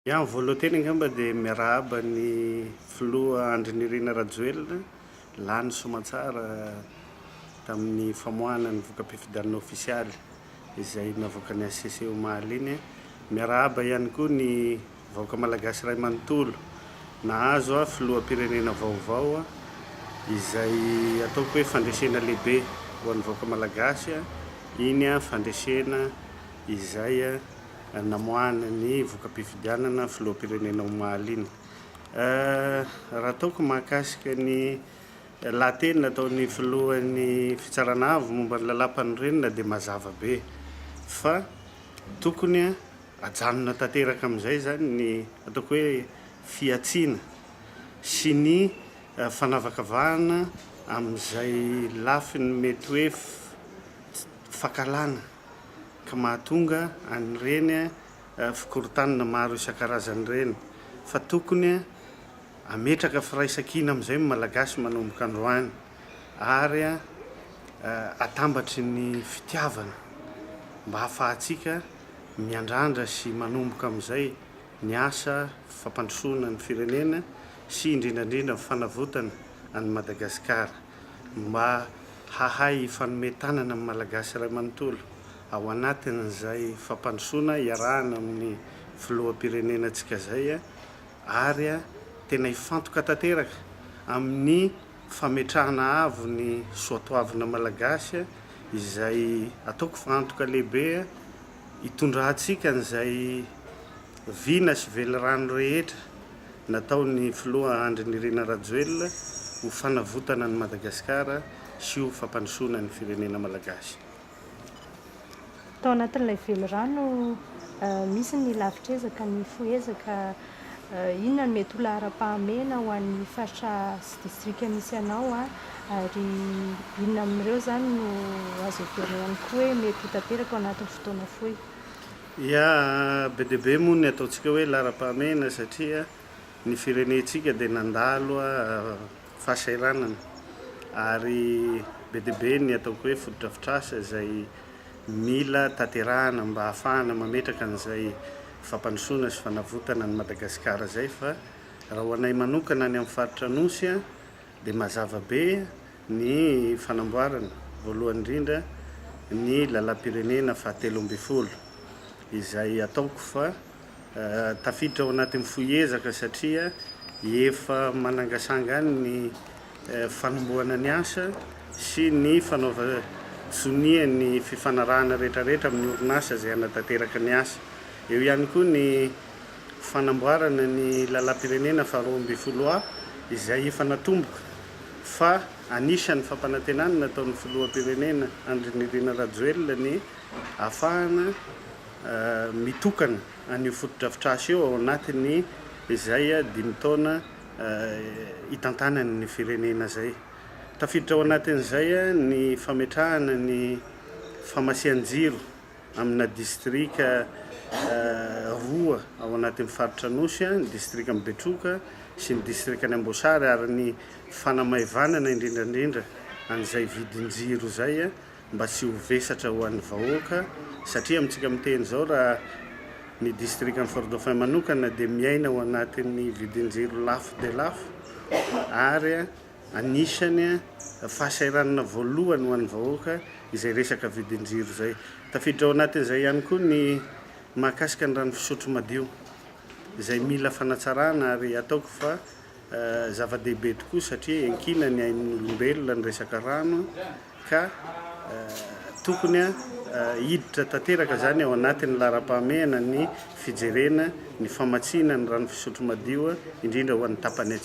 Ny voalohanteny angamba dia miarahaba ny filoha Andry Nirina Rajoelina lany soamantsara tamin'ny famoahana ny voka-pifidianana ofisialy izay navoakan'ny HCC omaly iny. Miarahaba ihany koa ny vahoaka malagasy iray manontolo nahazo filoham-pirenena vaovao izay ataoko hoe fandresena lehibe ho an'ny vahoaka malagasy iny fandresena izay namoahana ny voka-pifidianana filoham-pirenena omaly iny. Raha ataoko mahakasika ny lahateny nataon'ny filohan'ny fitsarana avo momba ny lalàmpanorenana dia mazava be fa tokony ajanona tanteraka amin'izay izany ny ataoko hoe fihantsiana sy ny fanavakavahana amin'izay lafiny mety hoe fankahalana ka mahatonga an'ireny fikorontanana maro isan-karazany ireny fa tokony hametraka firaisankina amin'izay ny Malagasy manomboka androany ary atambatry ny fitiavana mba hahafahantsika miandrandra sy manomboka amin'izay ny asa fampandrosoana ny firenena sy indrindra indrindra ny fanavotana an'i Madagasikara mba hahay hifanome tanana amin'ny Malagasy iray manontolo ao anatin'izay fampandrosoana iarahana amin'ny filoham-pirenenantsika izay ary tena hifantoka tanteraka amin'ny fametrahana avo ny soatoavina malagasy izay ataoko fa antoka lehibe hitondrantsika an'izay vina sy velirano rehetra nataon'ny filoha Andry Nirina Rajoelina ho fanavotana an'i Madagasikara sy ho fampandrosoana ny firenena malagasy. Tao anatin'ilay velirano misy ny lavitr'ezaka, ny fohezaka, inona no mety ho laharam-pahamehana ho an'ny faritra sy distrika misy anao ary inona amin'ireo izany no azo heverina ihany koa hoe mety ho tanteraka ao anatin'ny fotoana fohy? Ya, be dia be moa ny ataontsika hoe laharam-pahamehana satria ny firenentsika dia nandalo fahasahiranana ary be dia be ny ataoko hoe fotodrafitrasa izay mila tanterahana mba hahafahana mametraka an'izay fampandrosoana sy fanavotana an'i Madagasikara izay fa raha ho anay manokana any amin'ny faritra Anosy dia mazava be ny fanamboarana voalohany indrindra ny lalam-pirenena fahatelo 12 izay ataoko fa Tafiditra ao anatin'ny fohy ezaka satria efa manangasanga any ny fanombohana ny asa sy ny fanaovan-tsonia ny fifanarahana rehetrarehetra amin'ny orinasa izay hanatanteraka ny asa. Eo ihany koa ny fanamboarana ny lalam-pirenena faha 12 A izay efa natomboka fa anisan'ny fampanantenana nataon'ny filoham-pirenena Andry Nirina Rajoelina ny ahafahana mitokana an'io fotodrafitrasa io ao anatin'ny izay dimy taona hitantanany ny firenena izay. Tafiditra ao anatin'izay ny fametrahana ny famasian-jiro amina distrika roa ao anatin'ny faritra Anosy, ny distrikan'i Betroka sy ny distrikan'i Amboasary ary ny fanamaivanana indrindra indrindra an'izay vidin-jiro izay. mba tsy ho vesatra ho an'ny vahoaka satria amintsika miteny izao raha ny distrikan'i Fort Dauphin manokana dia miaina ao anatin'ny vidin-jiro lafo dia lafo ary anisany fahasahiranana voalohany ho an'ny vahoaka izay resaka vidin-jiro izay. Tafiditra ao anatin'izay ihany koa ny mahakasika ny rano fisotro madio izay mila fanatsarana ary ataoko fa zava-dehibe tokoa satria iankinan'ny ny ain'ny olombelona ny resaka rano ka tokony hiditra tanteraka izany ao anatin'ny laharam-pahamehana ny fijerena ny famatsiana ny rano fisotro madio indrindra ho an'ny tapany atsimo.